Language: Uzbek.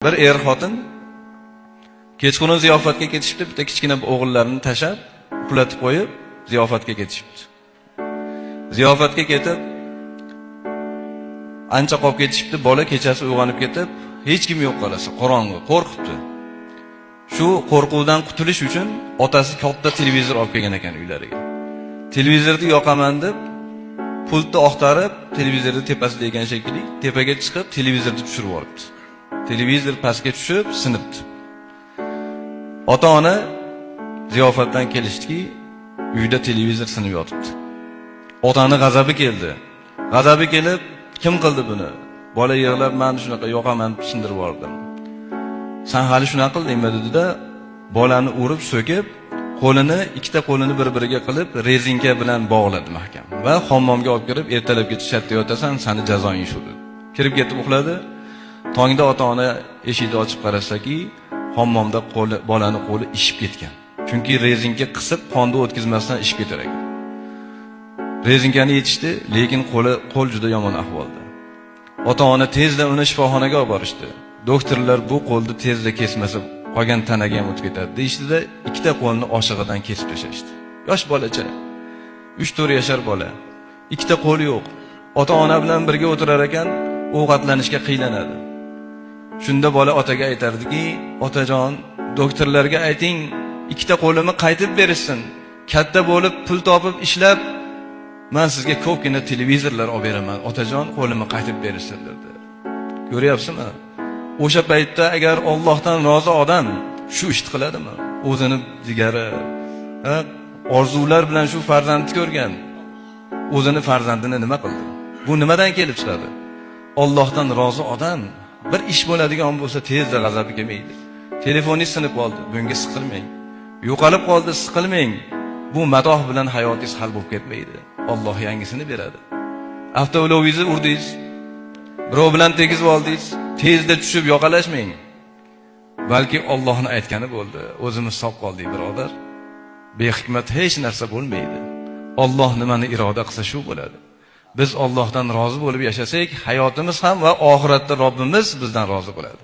Bir er xotin kechqurun ziyofatga ketishibdi, bitta kichkina o'g'illarini tashlab, uxlatib qo'yib, ziyofatga ketishibdi. Ziyofatga ketib, ancha qolib ketishibdi, bola kechasi uyg'onib ketib, hech kim yo'q qarasa, qorong'i, qo'rqibdi. Shu qo'rquvdan qutulish uchun otasi katta televizor olib kelgan ekan uylariga. Televizorni yoqaman deb pultni oqtarib, televizorni tepasida ekan shekilli, tepaga chiqib televizorni tushirib olibdi. Televizor pastga tushib sinibdi. Ota-ona ziyofatdan kelishdiki, uyda televizor sinib yotibdi. Otani g'azabi keldi. G'azabi kelib, kim qildi buni? Bola yig'lab, "Men shunaqa yoqaman deb sindirib yubordim." "Sen hali shunaqa qildingmi?" dedi-da, bolani urib, so'kib, qo'lini, ikkita qo'lini bir-biriga qilib, rezinka bilan bog'ladi mahkam va hammomga olib kirib, "Ertalabgacha chatda yotasan, sani jazoing shu" dedi. Kirib ketib uxladi. Tongda ota-ona eshikni ochib qarasaki, hammomda qo'li, bolani qo'li ishib ketgan. Chunki rezinka qisib, qonni o'tkazmasdan ishib ketar ekan. Rezinkani yechishdi, lekin qo'l juda yomon ahvolda. Ota-ona tezda uni shifoxonaga olib borishdi. Doktorlar bu qo'lni tezda kesmasa, qolgan tanaga ham o'tib ketadi deyishdida, ikkita qo'lni oshig'idan kesib tashlashdi. Yosh bolacha, 3-4 yashar bola. Ikkita qo'li yo'q. Ota-ona bilan birga o'tirar ekan, ovqatlanishga qiylanadi. Shunda bola otaga aytardiki, "Otajon, doktorlarga ayting, ikkita qo'limni qaytib berishsin. Katta bo'lib pul topib ishlab, men sizga ko'pgina televizorlar olib beraman. Otajon, qo'limni qaytib berishsin" dedi. Ko'ryapsizmi? O'sha paytda agar Allohdan rozi odam shu ishni qiladimi? O'zini jigari, orzular bilan shu farzandni ko'rgan. O'zini farzandini nima qildi? Bu nimadan kelib chiqadi? Allohdan rozi odam bir ish bo'ladigan bo'lsa tezda g'azabi kelmaydi. Telefoningiz sinib qoldi, bunga siqilmang. Yo'qolib qoldi, siqilmang. Bu matoh bilan hayotingiz hal bo'lib ketmaydi. Alloh yangisini beradi. Avtoulovingizni urdingiz, birov bilan tegizib oldingiz, tezda tushib yoqalashmang. Balki Allohning aytgani bo'ldi. O'zimiz sog' qoldik, birodar. Behikmat hech narsa bo'lmaydi. Alloh nimani iroda qilsa shu bo'ladi. Biz Allohdan rozi bo'lib yashasak, hayotimiz ham va oxiratda Robbimiz bizdan rozi bo'ladi.